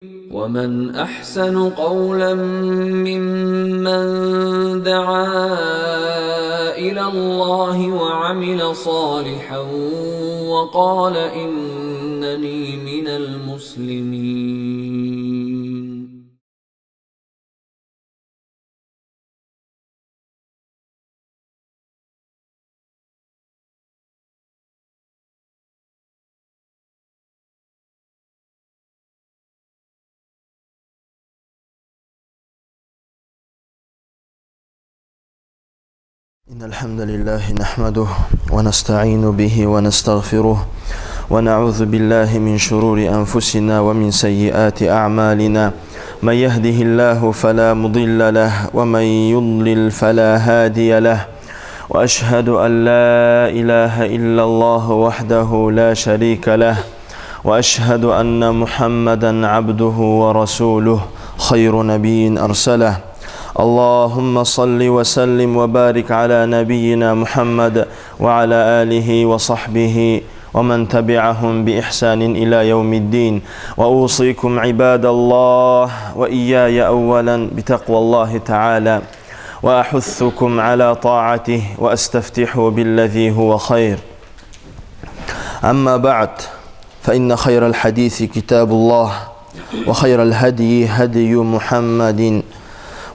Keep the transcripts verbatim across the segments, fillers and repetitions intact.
ومن أحسن قولا ممن دعا إلى الله وعمل صالحا وقال إنني من المسلمين. إن الحمد لله نحمده ونستعين به ونستغفره، ونعوذ بالله من شرور أنفسنا ومن سيئات أعمالنا. من يهده الله فلا مضل له، ومن يضلل فلا هادي له. وأشهد أن لا إله إلا الله وحده لا شريك له، وأشهد أن محمدا عبده ورسوله، خير نبي أرسله. اللهم صل وسلم وبارك على نبينا محمد وعلى آله وصحبه ومن تبعهم بإحسان إلى يوم الدين. وأوصيكم عباد الله وإياي أولا بتقوى الله تعالى، وأحثكم على طاعته، وأستفتح بالذي هو خير. أما بعد، فإن خير الحديث كتاب الله، وخير الهدي هدي محمد،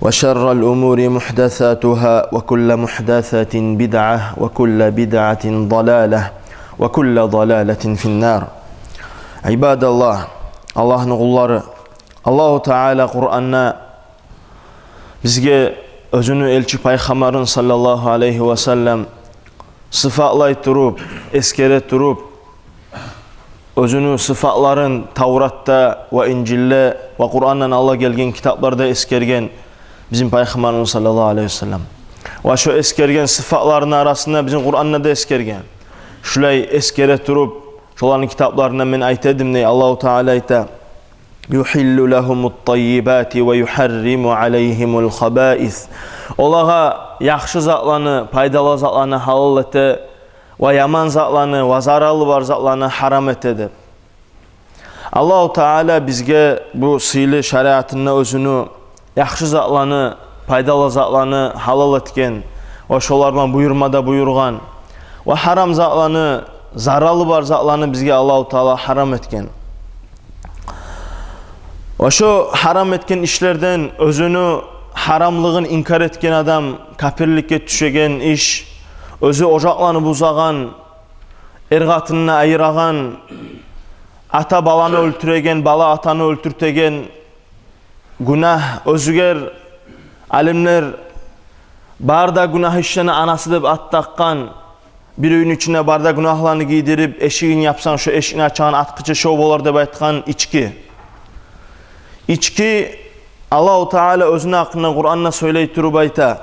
وشر الأمور محدثاتها، وكل محدثة بدعة، وكل بدعة ضلالة، وكل ضلالة في النار. عباد الله, Аллагьны къуллары, Аллагьу Таала Къуранда бизге оьзюню элчи пайхаммарын, саллаллагьу алайгьи ва саллам, сыфатлай туруп, эсгере туруп, оьзюню сыфатларын Тавратда ва Инжилде ва Къурандан алда гелген китапларда эсгерген бизин пайхаммарыбыз, саллаллагьу алайгьи ва саллам. Ва шо эсгерген сыфатларыны арасында бизин Къуранда да эсгерген. Шулай эсгере туруп, шоланы китапларында мен айта эдим, дей, Аллагьу Таала айта: «Юхиллу лагьумут таййибати ва юхарриму алайгьимул хабаис». Олагъа яхшы затланы, пайдалы затланы гьалал эте, ва яман затланы, ва заралы бар затланы гьарам эте деп. Аллагьу Таала бизге бу сыйлы шариатында оьзюню яхшы затланы, пайдалы затланы гьалал этген, ва шолар булан буюрма да буюргъан, ва гьарам затланы, заралы бар затланы бизге Аллагьу Таала гьарам этген. Ва шо гьарам этген ишлерден оьзюню гьарамлыгъын инкар этген адам, капирликге тюшеген иш, оьзю ожакъланы бузагъан, эр-къатынны айырагъан, ата баланы оьлтюреген, бала атаны оьлтюртеген, гюнагь, оьзгер, алимлер бары да гюнагь ишлени анасы деп ат такъгъан, бир уьйню ичинде бары да гюнагьланы гийдирип, эшигин япсанг, шо эшикни ачагъан ачгъычы шо болар деп айтгъан ички. Ички, Аллагьу Таала оьзюню гьакъында Къуранда сёйлей туруп айта: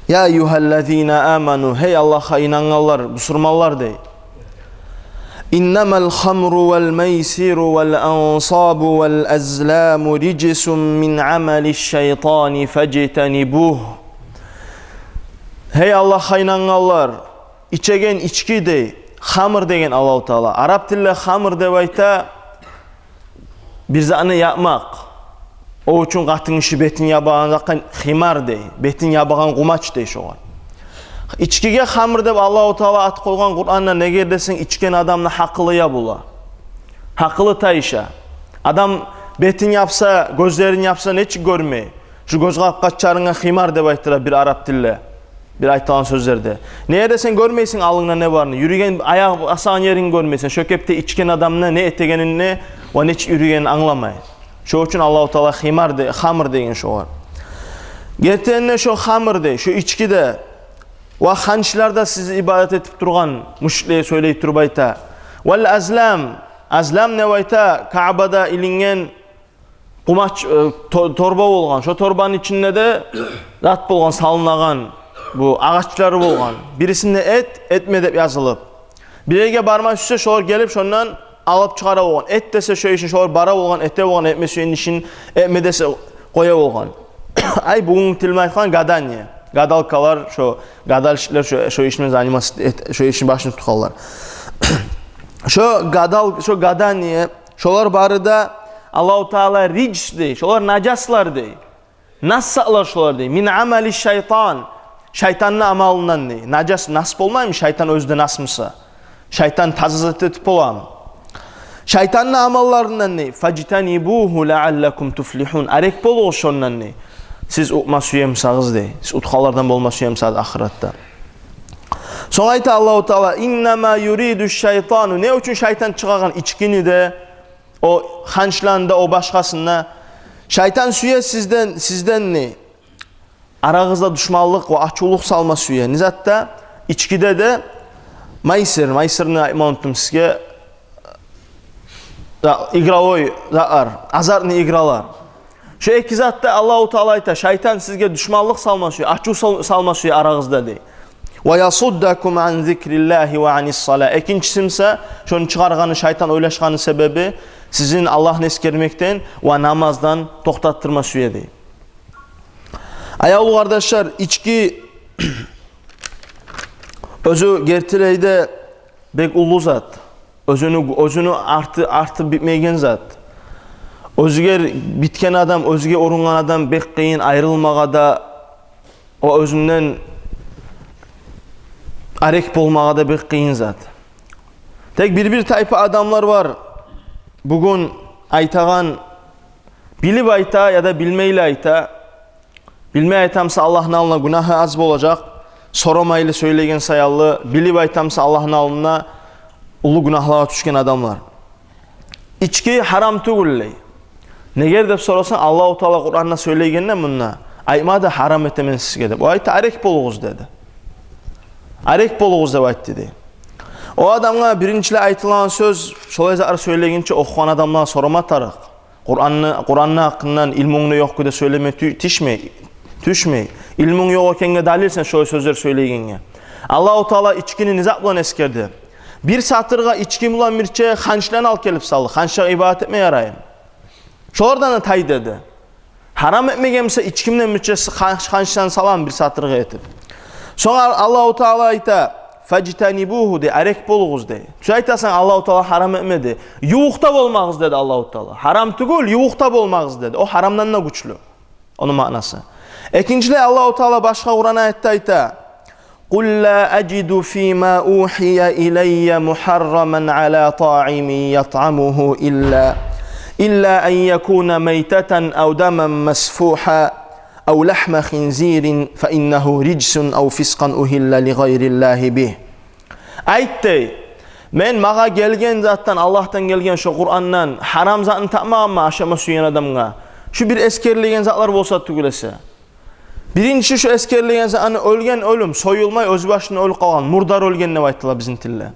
«Я айюгьаллазина аману», гьей Аллагьгъа инангъанлар, бусурманлар, дей. «Иннамал хамру вал майсиру вал ансабу вал азламу риджсун мин амалиш шайтани фажтанибугь». Гьей Аллагьгъа инангъанлар, ичеген ички, дей, хамр деген Аллагьу Таала. Арап тилде хамр деп айта бир затны япмакъ. О учун къатын гиши бетин ябагъан затгъа химар дей, бетин ябагъан къумач дей шогъар. Ичкиге хамр деп Аллагьу Таала ат къойгъан Къуранда, неге десенг, ичген адамны гьакъылы ябула. Гьакъылы тайыша. Адам бетин япса, гёзлерин япса, нечик гёрмей? Шу гёз къапгъачларынга химар деп айтыла бир арап тилде, бир айтылагъан сёзлерде. Неге десенг, гёрмейсен аллынгда не барын, юрюген, аякъ басагъан еринг гёрмейсен. Шо кепде ичген адамны не этегенин, не, ва нечик юрюгенин англамай. Шо учун Аллагьу Таала химар де, хамр деген шогъар. Гертиден де шо хамр дей, шо ички де, ва ханчлар да сиз ибадат этип тургъан мушриклеге сёйлей туруп айта. Вал азлам, азлам деп айта, Каабада илинген къумач, э, то-, торба болгъан. Шо торбаны ичинде де зат болгъан, салынагъан, бу агъачлары болгъан. Бирисинде эт, этме деп язылып. Бир ерге барма сюйсе, шолар гелип, шондан алып чыгъара болгъан. Эт десе шо ишин, шолар бара болгъан, эте болгъан, этме сюйген ишин, этме десе къоя болгъан. Ай, бугюнгю тил мен айтгъан гадание. Гадалкалар, шо гадальщиклер, шо, шо иш мен заниматься эт-, шо ишни башын тутгъанлар. Шо гадал-, шо гадание, Шолар бары да Аллагьу Таала риджс дей, шолар нажаслар дей. Нас затлар шолар дей. Мин амали шайтан. Шайтанны амалындан дей. Нажас нас болмаймы? Шайтан оьзю де нас буса. Шайтан таза зат этип боламы? Шайтанны амалларындан дей. Фажтанибугьу лааллакум туфлихун. Арек болугъуз шондан дей. Сиз утма сюе бусагъыз дей. Сиз утгъанлардан болма сюе бусагъыз ахыратда. Сонг айта Аллагьу Таала: «Иннама юриду шайтану». Не учун шайтан чыгъаргъан ичкини де, о ханчланы да, о башгъасын да? Шайтан сюе сизден, сизден не? Арагъызда душманлыкъ ва ачувлукъ салма сюе. Не затда? Ичкиде де, майсир, майсирни айтма унутдум сизге. За-, игровой затлар, азартный игралар. Шо эки затда Аллагьу Таала айта, шайтан сизге душманлыкъ салма сюе, ачув сал-, салма сюе арагъызда дей. «Ва ясуддакум ан зикриллагьи ва анис сала». Экинчиси буса, шону чыгъаргъаны, шайтан ойлашгъаны себеби, сизин Аллагьны эсгермекден ва намаздан токътатдырма сюе дей. Аявлу къардашлар, ички оьзю гертилей де бек уллу зат. Оьзюню, оьзюню арты, арты битмейген зат. Оьзюне битген адам, оьзюне урунгъан адам бек къыйын айрылмагъа да, о оьзюнден арек болмагъа да бек къыйын зат. Тек бир-бир тайпа адамлар бар. Бугюн айтагъан билип айта яда билмейле айта. Билмей айта буса, Аллагьны алдына гюнагьы аз болажакъ. Сорамайлы сёйлеген саялы, билип айта буса, Аллагьны алдына уллу гюнагьлагъа тюшген адамлар. Ички гьарам тюгюл дей. Неге деп сорасанг, Аллагьу Таала Къуранда сёйлегенде мунда айтмады: «Гьарам этемен сизге», – деп. О айтды: «Арек болугъуз», – деди. «Арек болугъуз», – деп айтды дей. О адамгъа биринчилей айтылагъан сёз, шолай затлар сёйлегинче охугъан адамлагъа сорама тарыкъ. Къуранны, Къуранны гьакъындан илмунг да ёкъ кюйде сёйлеме тю-, тюшмей, тюшмей. Илмунг ёкъ экенге далил сен шолай сёзлер сёйлейгенге. Аллагьу Таала ичкини не зат булан эсгерди? Бир сатыргъа ички булан бирче ханчланы алып гелип салды. Ханчлагъа ибадат этме яраймы? Шолардан да тай деди. Гьарам этмеген буса, ичкиден бирче хан-, ханчланы саламы бир сатыргъа этип? Сонг Ал-, Аллагьу Таала айта: «Фажтанибугьу», – дей, «арек болугъуз», – дей. Сен айтасан, Аллагьу Таала гьарам этмеди. Ювукъда болмагъыз деди Аллагьу Таала. Гьарам тюгюл, ювукъда болмагъыз деди. О гьарамдан да гючлю. Ону маънасы. Экинчилей Аллагьу Таала башгъа Къуран аятда айта: «Къул ла ажиду фима ухия илайя мухарраман ала таимин ятъамугьу илла, илла ан якуна майтатан ав даман масфугьа, ав лахма хинзирин фа иннагьу риджсун ав фискъан ухилла ли гъайриллагьи бигь». Айт дей: «Мен магъа гелген затдан, Аллагьдан гелген шо Къурандан гьарам затны тапмагъанман ашама сюеген адамгъа. Шу бир эсгерилеген затлар болса тюгюл эсе». Биринчи шо эсгерилеген затны оьлген оьлюм, союлмай, оьзю башына оьлюп къалгъан, мурдар оьлген деп айтыла бизин тилде.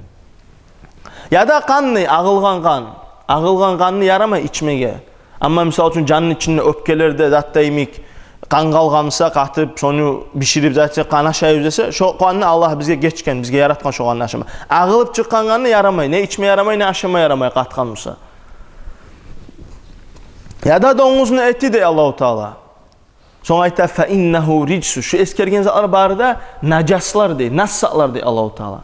Яда къанны, агъылгъан къан. Агъылгъан къанны ярамай ичмеге. Амма, мисал учун, жанны ичинде оьпкелерде, затда йимик, къан къалгъан буса, къатып, шону биширип, затча къан ашайбыз десе, шо къанны Аллагь бизге гечген, бизге яратгъан шо къанны ашама. Агъылып чыкъгъан къанны ярамай, не ичме ярамай, не ашама ярамай, къатгъан буса. Яда донгузну эти дей Аллагьу Таала. Сонг айта: «Фа иннагьу риджсу». Шу эсгерген затлар бары да нажаслар дей, нас затлар дей Аллагьу Таала.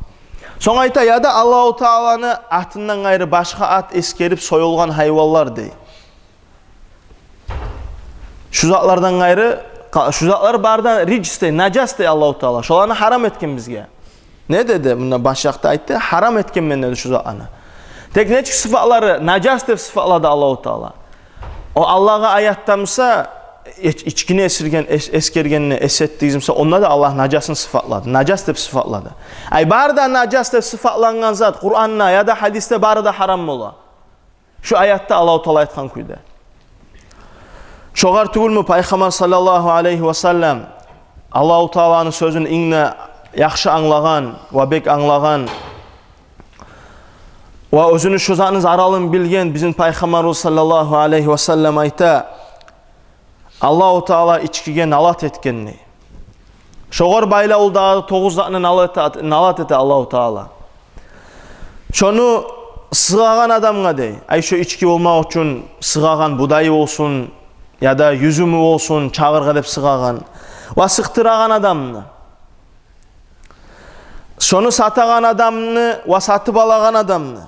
Сонг айта: «Яда Аллагьу Тааланы атындан къайры башгъа ат эсгерип союлгъан гьайванлар дей. Шу затлардан къайры, къа-, шу затлар бары да риджс дей, нажас дей Аллагьу Таала. Шоланы гьарам этген бизге». Не деди? Мунда башгъа якъда айтды: «Гьарам этгенмен», – деди, – «шу затланы». Тек нечик сыфатлары, нажас деп сыфатлады Аллагьу Таала. О Аллагьгъа аятда буса, эч-, ичкини эсирген, эс-, эсгергенни эс этдигиз буса, онда да Аллагь нажасын сыфатлады. Нажас деп сыфатлады. Ай, бары да нажас деп сыфатлангъан зат Къуранда яда гьадисде бары да гьарам бола. Шу аятда Аллагьу Таала айтгъан кюйде. Шогъар тюгюлмю Пайхаммар саллаллагьу алайгьи ва саллам Аллагьу Тааланы сёзюн инг де яхшы англагъан ва бек англагъан ва оьзюню шу затны заралын билген бизин Пайхаммарыбыз саллаллагьу алайгьи ва саллам айта: Аллагьу Таала ичкиге налат этгенни. Шогъар байлавлу дагъы тогъуз затны налат эте, налат эте Аллагьу Таала. Шону сыгъагъан адамгъа дей, ай, шо ички болмакъ учун сыгъагъан будайы болсун, яда юзюмю болсун, чагъыргъа деп сыгъагъан, ва сыкъдырагъан адамны, шону сатагъан адамны ва сатып алагъан адамны,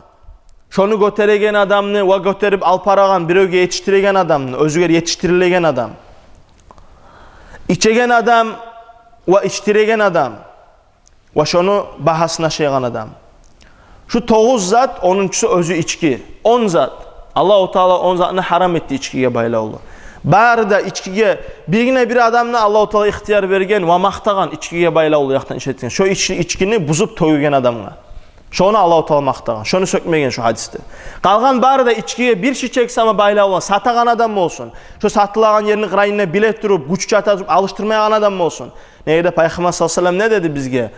шону гётереген адамны ва гётерип алып барагъан, биревге етишдиреген адамны, оьзюгер етишдирилеген адам, ичеген адам ва ичдиреген адам, ва шону багьасын ашайгъан адам. Шу тогъуз зат, онунчусу оьзю ички. Он зат. Аллагьу Таала он затны гьарам этди ичкиге байлавлу. Бары да ичкиге, биргине бир адамны Аллагьу Таала ихтияр берген ва макътагъан ичкиге байлавлу якъдан иш этген. Шо ич-, ичкини бузуп тёгюген адамгъа. Шону Аллагьу Таала макътагъан. Шону сёкмеген шо гьадисде. Къалгъан бары да ичкиге бир шишек сама байлавлу сатагъан адам болсун, шо сатылагъан ерни къырыйында биле туруп, гючю чата туруп алышдырмайгъан адам болсун. Неге де Пайхаммар саллаллагьу алайгьи ва саллам не деди бизге?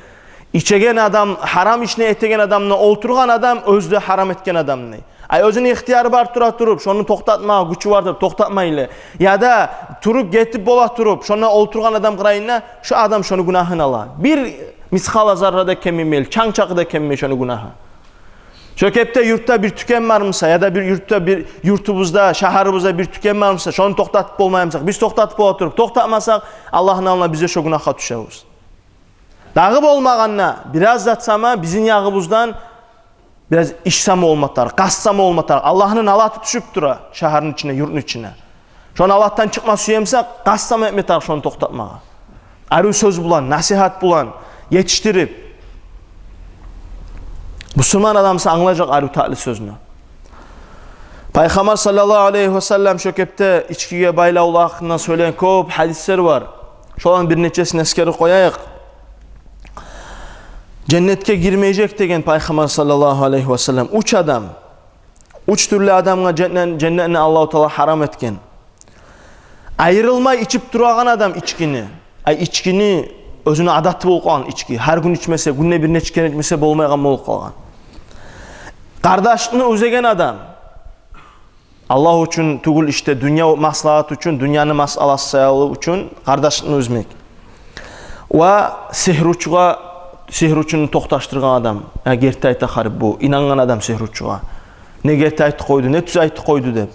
Ичеген адам, гьарам ишни этеген адамны олтургъан адам оьзю де гьарам этген адамны. Ай, оьзюню ихтияры бар тура туруп, шону токътатмагъа гючю бар туруп токътатмайлы, яда туруп гетип бола туруп, шонда олтургъан адам къырыйында, шо адам шону гюнагьын ала. Бир мисгъала зарра да кемимей, чанг чакъы да кемимей шону гюнагьы. Шо кепде юртда бир тюкен бармыса, яда бир юртда, бир юртубузда, шагьарыбызда бир тюкен бармыса, шону токътатып болмаймысакъ, биз токътатып бола туруп токътатмасакъ, Аллагьны алдына биз де шо гюнагьгъа тюшебиз. Дагъы болмагъанда, бираз зат сама бизин ягъыбыздан бираз иш сама болма тарыкъ, къаст сама болма тарыкъ. Аллагьны налаты тюшюп тура шагьарны ичине, юртну ичине. Шо налатдан чыкъма сюемсек, къаст сама этме тарыкъ шону токътатмагъа. Арив сёз булан, насигьат булан етишдирип. Бусурман адам буса англажакъ арив татли сёзню. Пайхаммар саллаллагьу алайгьи ва саллам шо кепде ичкиге байлавлу гьакъында сёйлеген кёп гьадислер бар. Шоланы бир нечесин эсгерип къояйыкъ. Женнетге гирмежек деген Пайхаммар саллаллагьу алайгьи ва саллам уьч адам. Уьч тюрлю адамгъа женнен-, женнетни Аллагьу Таала гьарам этген. Айрылмай ичип турагъан адам ичкини. Ай, ичкини оьзюню адаты болуп къалгъан ички. Гьар гюн ичмесе, гюнде бир нече керен ичмесе болмайгъан болуп къалгъан. Къардашлыкъны уьзеген адам. Аллагь учун тюгюл, ишде дюнья маслагьат учун, дюньяны масъаласы саялы учун къардашлыкъны уьзмек. Ва сигьручугъа, сигьручуну токъташдыргъан адам. Я, герти айта гьарип бу, инангъан адам сигьручугъа. Не герти айтып къойду, не тюз айтып къойду деп.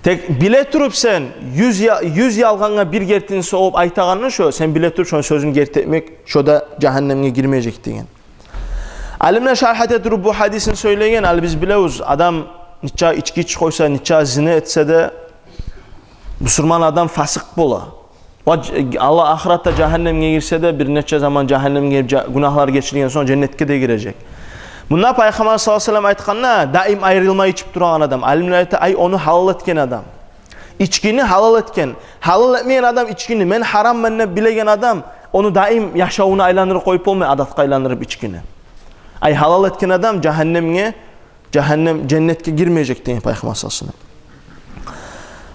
Тек биле туруп сен юз я-, юз ялгъангъа бир гертини согъуп айтагъанны шо, сен биле туруп шону сёзюн герти этмек, шо да жагьаннемге гирмежек деген. Алимлер шаргь эте туруп бу гьадисни сёйлеген, гьали биз билебиз, адам нече ички ичип къойса, нече зина этсе де, бусурман адам фасикъ бола. Ва ж-, Аллагь ахыратда жагьаннемге гирсе де, бир нече заман жагьаннемге жа-, гюнагьлар гечилген сонг женнетге де гирежек. Мунда Пайхаммар саллаллагьу алайгьи ва саллам айтгъанда, даим айрылмай ичип турагъан адам. Алимлер айта, ай, ону гьалал этген адам. Ичкини гьалал этген. Гьалал этмеген адам ичкини, мен гьарамман деп билеген адам, ону даим яшавуна айландырып къоюп болмай, адатгъа айландырып ичкини. Ай, гьалал этген адам жагьаннемге, жагьаннем, женнетге гирмежек деген Пайхаммар саллаллагьу алайгьи ва саллам.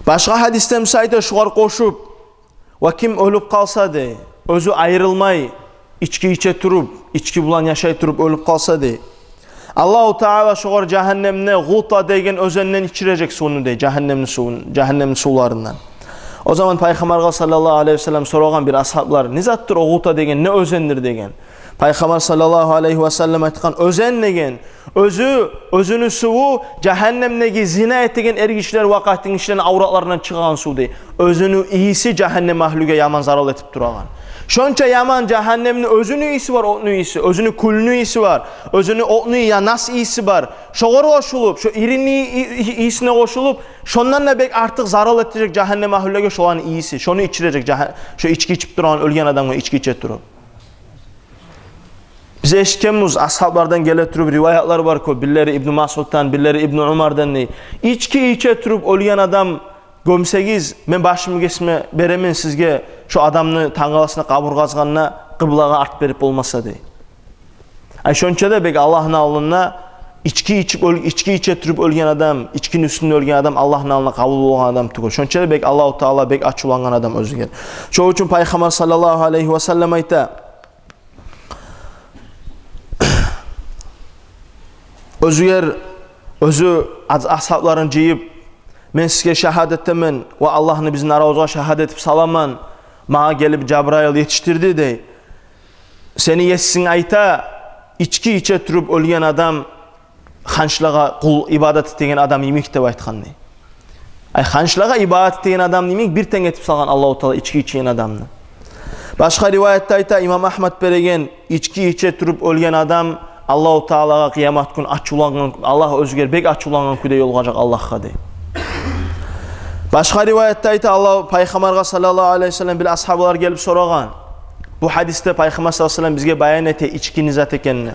Башгъа гьадисде буса айта, шугъар къошуп, ва ким оьлюп къалса дей, оьзю айрылмай, ички иче туруп, ички булан яшай туруп оьлюп къалса дей, Аллагьу Таала шогъар жагьаннемде Гъута деген оьзенден ичирежек сувну дей, жагьаннемни сувун, жагьаннемни сувларындан. О заман Пайхаммаргъа саллаллагьу алайгьи ва саллам сорагъан бир асгьаблар, не затдыр о Гъута деген, не оьзендир деген. Пайхаммар саллаллагьу алайгьи ва саллам айтгъан, оьзен деген, оьзю, оьзюню суву жагьаннемдеги зина этеген эргишилер ва къатынгишилени авратларындан чыгъагъан сув дей. Оьзюню ийиси жагьаннем агьлюге яман зарал этип турагъан. Шонча яман жагьаннемни оьзюню ийиси бар, отну ийиси, оьзюню кюлню ийиси бар, оьзюню отну я нас ийиси бар. Шогъар къошулуп, шо ирини и-, и-, ийисине къошулуп, шондан да бек артыкъ зарал этежек жагьаннем агьлюлеге шоланы ийиси. Шону ичирежек жагьа-, шо ички ичип турагъан оьлген адамгъа ички иче туруп. Биз эшитгенбиз, асгьаблардан геле туруп риваятлар бар кёп. Бирлери Ибну Масъуддан, бирлери Ибну Умардан дей. Ички иче туруп оьлген адам гёмсегиз, мен башымны гесме беремен сизге, шо адамны тангаласына къабур къазгъанда къыблагъа арт берип болмаса дей. Ай, шонча да бек Аллагьны алдында ички ичип оьл-, ички иче туруп оьлген адам, ичкини уьстюнде оьлген адам Аллагьны алдында къабул болгъан адам тюгюл. Шонча да бек Аллагьу Таала бек ачувлангъан адам оьзюгер. Шо учун Пайхаммар саллаллагьу алайгьи ва саллам айта, оьзюгер, оьзю аз-, асгьабларын жыйып, мен сизге шагьадат этемен ва Аллагьны бизин арабызгъа шагьат этип саламан, магъа гелип Жабрайыл етишдирди дей. Сени есинг айта, ички иче туруп оьлген адам ханчлагъа къул ибадат этеген адам йимик деп айтгъан дей. Ай, ханчлагъа ибадат этеген адам йимик бир тенг этип салгъан Аллагьу Таала ички ичеген адамны. Башгъа риваятда айта, имам Агьмад береген, ички иче туруп оьлген адам Аллагьу Таалагъа къыямат гюн ачувлангъан, Аллагь оьзюгер бек ачувлангъан кюйде ёлугъажакъ Аллагьгъа дей. Башгъа риваятда айта, Аллагь, Пайхаммаргъа саллаллагьу алайгьи ва саллам бир асгьабалар гелип сорагъан. Бу гьадисде Пайхаммар саллаллагьу алайгьи ва саллам бизге баян эте ичкини зат экенни.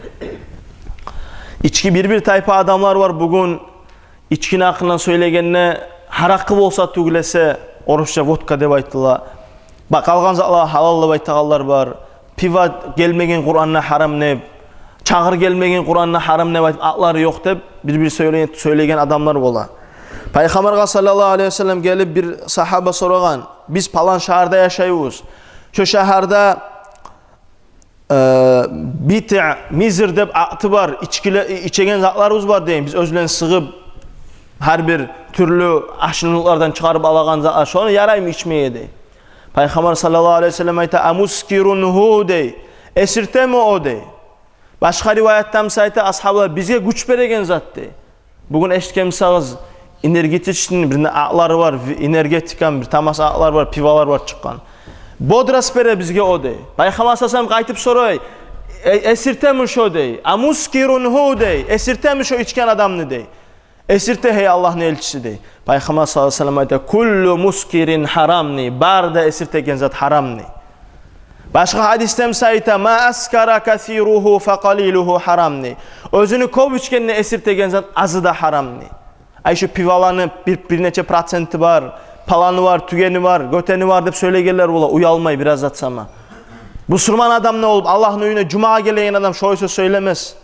Ички, бир-бир тайпа адамлар бар бугюн, ичкини гьакъындан сёйлегенде, гьаракъы болса тюгюл эсе, орусча водка деп айтыла. Бакъ, къалгъан затлагъа гьалал деп айтагъанлар бар. Пиво гелмеген Къуранда гьарам деп, чагъыр гелмеген Къуранда гьарам деп айтып, атлары ёкъ деп, бир-бир сёйлеген, сёйлеген адамлар бола. Пайхаммаргъа саллаллагьу алайгьи ва саллам гелип бир сагьаба сорагъан: «Биз палан шагьарда яшайбыз. Шо шагьарда, э, бити, мизр деп аты бар, ичкиле-, ичеген затларыбыз бар, — дейген, — биз оьзлени сыгъып, гьар бир тюрлю ашамлыкълардан чыгъарып алагъан затлар, шону яраймы ичмеге?» — дей. Пайхаммар саллаллагьу алайгьи ва саллам айта: «Амускирун гьу? — дей. — Эсиртеми о?» — дей. Башгъа риваятда буса айта асгьабалар: «Бизге гюч береген зат», — дей. Бугюн эшитген бусагъыз, энергетичный бир атлар бар, ви-, энергетиканы бир тамаша атлар бар, пиволар бар чыкъгъан. «Бодрость бере бизге о», — дей. Пайхаммар саллаллагьу алайгьи ва саллам къайтып сорай: «Э-, эсиртеми шо?» — дей. «Амускирун гьу? — дей. — Эсиртеми шо ичген адамны?» — дей. «Эсирте, гьей Аллагьны элчиси», — дей. Пайхаммар саллаллагьу алайгьи ва саллам айта: «Куллу мускирин гьарам, — дей. — Бары да эсиртеген зат гьарам», — дей. Башгъа гьадисде буса айта: «Ма аскара касиругьу фа къалилугьу гьарам», — дей. «Оьзюню кёп ичгенде эсиртеген зат азы да гьарам», — дей. Ай, шо пиволаны бир, бир нече проценти бар, паланы бар, тюгени бар, гётени бар деп сёйлегенлер бола, уялмай бираз зат сама. Бусурман адам не болуп, Аллагьны уьюне жумагъа гелеген адам шолай сёз сёйлемес.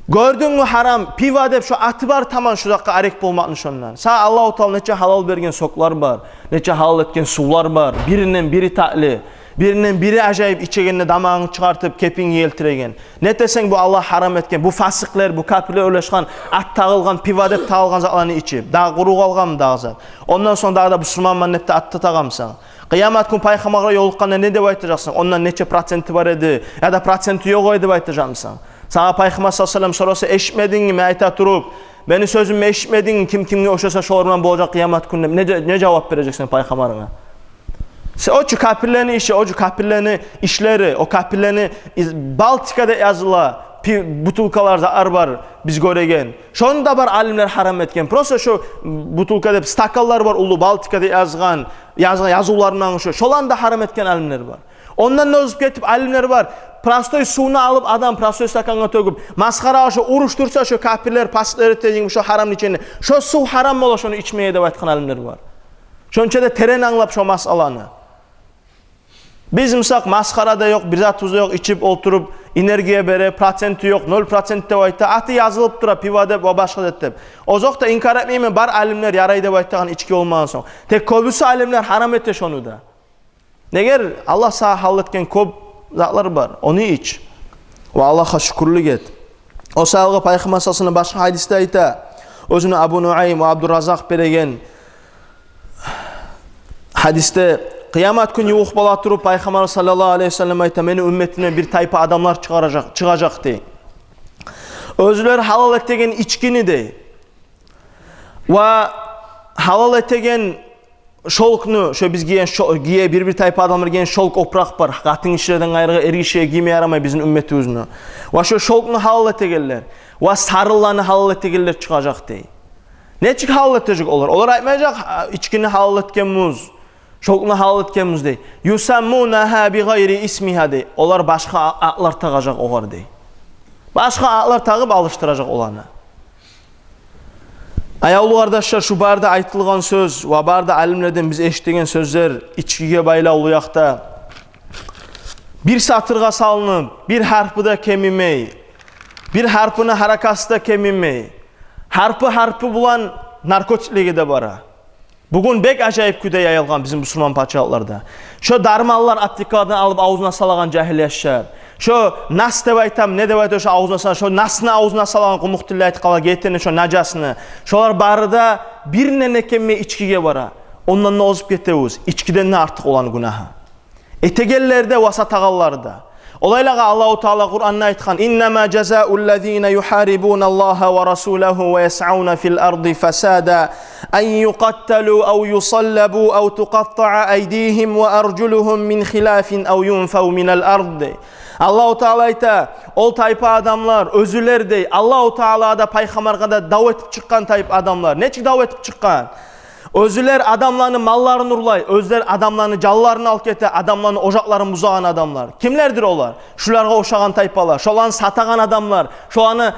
Гёрдюнгмю, гьарам, пиво деп шо аты бар таман шо затгъа арек болмакъны шондан. Сагъа Аллагьу Таала нече гьалал берген соклар бар, нече гьалал этген сувлар бар, биринден бири татли, биринден бири ажайып, ичегенде дамагъынгны чыгъартып, кепинги гелтиреген. Не этесен, бу Аллагь гьарам этген, бу фасикълер, бу капирлер ойлашгъан, ат тагъылгъан, пиво деп тагъылгъан затланы ичип, дагъы къуру къалгъанмы дагъы зат? Ондан сонг дагъы да бусурманман деп де ат да тагъамысан? Къыямат гюн Пайхаммаргъа ёлукъгъанда не деп айтажакъсан? Ондан нече проценти бар эди, яда проценти ёкъ эди деп айтажакъмысан? Сагъа Пайхаммар саллаллагьу алайгьи ва саллам сораса, эшитмедингми мен айта туруп, мени сёзюмню эшитмедингми, ким кимге ошаса, шолар булан болажакъ къыямат гюн деп? Не жа-, не жавап бережексен Пайхаммаргъа? Се-, о чу капирлени иши, о чу капирлени ишлери, о капирлени из-, Балтикада языла, пи-, бутылкалар, затлар бар биз гёреген. Шону да бар алимлер гьарам этген. Просто шо бутылка деп стаканлар бар, уллу Балтикада язгъан, язгъан язывларындан шо. Шоланы да гьарам этген алимлер бар. Ондан да озуп гетип алимлер бар. Простой сувну алып адам, простой стакангъа тёгюп, масхарагъа шо уруштурса, шо капирлер, пасикълер этеген, шо гьарамны ичегенде, шо сув гьарам бола шону ичмеге деп айтгъан алимлер бар. Шонча да терен англап шо масъаланы. Биз буса масхара да ёкъ, бир затыбыз да ёкъ, ичип олтуруп, энергия бере, проценти ёкъ, ноль процент деп айта, аты язылып тура, пиво деп ва башгъа зат деп. Озокъда, инкар этмеймен, бар алимлер ярай деп айтагъан, ички болмагъан сонг. Тек кёбюсю алимлер гьарам эте шону да. Неге? Аллагь сагъа гьалал этген кёп затлар бар, ону ич. Ва Аллагьгъа шюкюрлюк эт. О саялы Пайхаммар саллаллагьу алайгьи ва саллам башгъа гьадисде айта, оьзюню Абу Нуайм ва Абдураззакъ береген гьадисде, къыямат гюн ювукъ бола туруп, Пайхаммар саллаллагьу алайгьи ва саллам айта: «Мени умметимден бир тайпа адамлар чыгъаражакъ, чыгъажакъ», — дей. «Оьзлер гьалал этеген ичкини, — дей, — ва гьалал этеген шёлкню, шо биз гиеген шо-, гие, бир-бир тайпа адамлар гиеген шёлк опуракъ бар, къатынгишилерден къайры эргишиге гийме ярамай бизин умметибизни. Ва шо шёлкну гьалал этегенлер, ва сарыланы гьалал этегенлер чыгъажакъ», — дей. Нечик гьалал этежек олар? Олар айтмажакъ: «А, ичкини гьалал этгенбиз, шёлкну гьалал этгенбиз», — дей. «Юсаммунагьа би гъайри исмигьа», — дей. Олар башгъа а-, атлар тагъажакъ огъар, дей. Башгъа атлар тагъып алышдыражакъ оланы. Аявлу къардашлар, шу бары да айтылгъан сёз ва бары да алимлерден биз эшитеген сёзлер ичкиге байлавлу якъда. Бир сатыргъа салынып, бир гьарпы да кемимей, бир гьарпыны гьаракаты да кемимей, гьарпы гьарпы булан наркотиклеге де бара. Бугюн бек ажайып кюйде яйылгъан бизин бусурман пачалыкъларда. Шо дарманлар аптекалардан алып авзуна салагъан жагьил яшлар. Шо нас деп айтам, не деп айта, шо авзуна салагъан, шо насны авзуна салагъан, къумукъ тилде айтып къалгъан гетени, шо нажасны. Шолар бары да биринен экенме ичкиге бара. Ондан да озуп гетебиз. Ичкиден де артыкъ оланы гюнагьы. Этегенлер де ва сатагъанлар да. Олайлагъа Аллагьу Таала Къуранда айтгъан: «Иннама жазауллазина юхарибуналлагьа ва расулагьу ва ясъауна фил арди фасада ан юкъатталу ав юсаллабу ав тукъаттаа айдигьим ва аржулугьум мин хилафин ав юнфав минал ард». Аллагьу Таала айта: «Ол тайпа адамлар, оьзюлер, – дей, – Аллагьу Таала да, пайхаммаргъа да дав этип чыкъгъан тайпа адамлар». Нечик дав этип чыкъгъан? Оьзюлер адамланы малларын урлай, оьзюлер адамланы жанларын алып гете, адамланы ожакъларын бузагъан адамлар. Кимлердир олар? Шуларгъа ошагъан тайпалар. Шоланы сатагъан адамлар, шоланы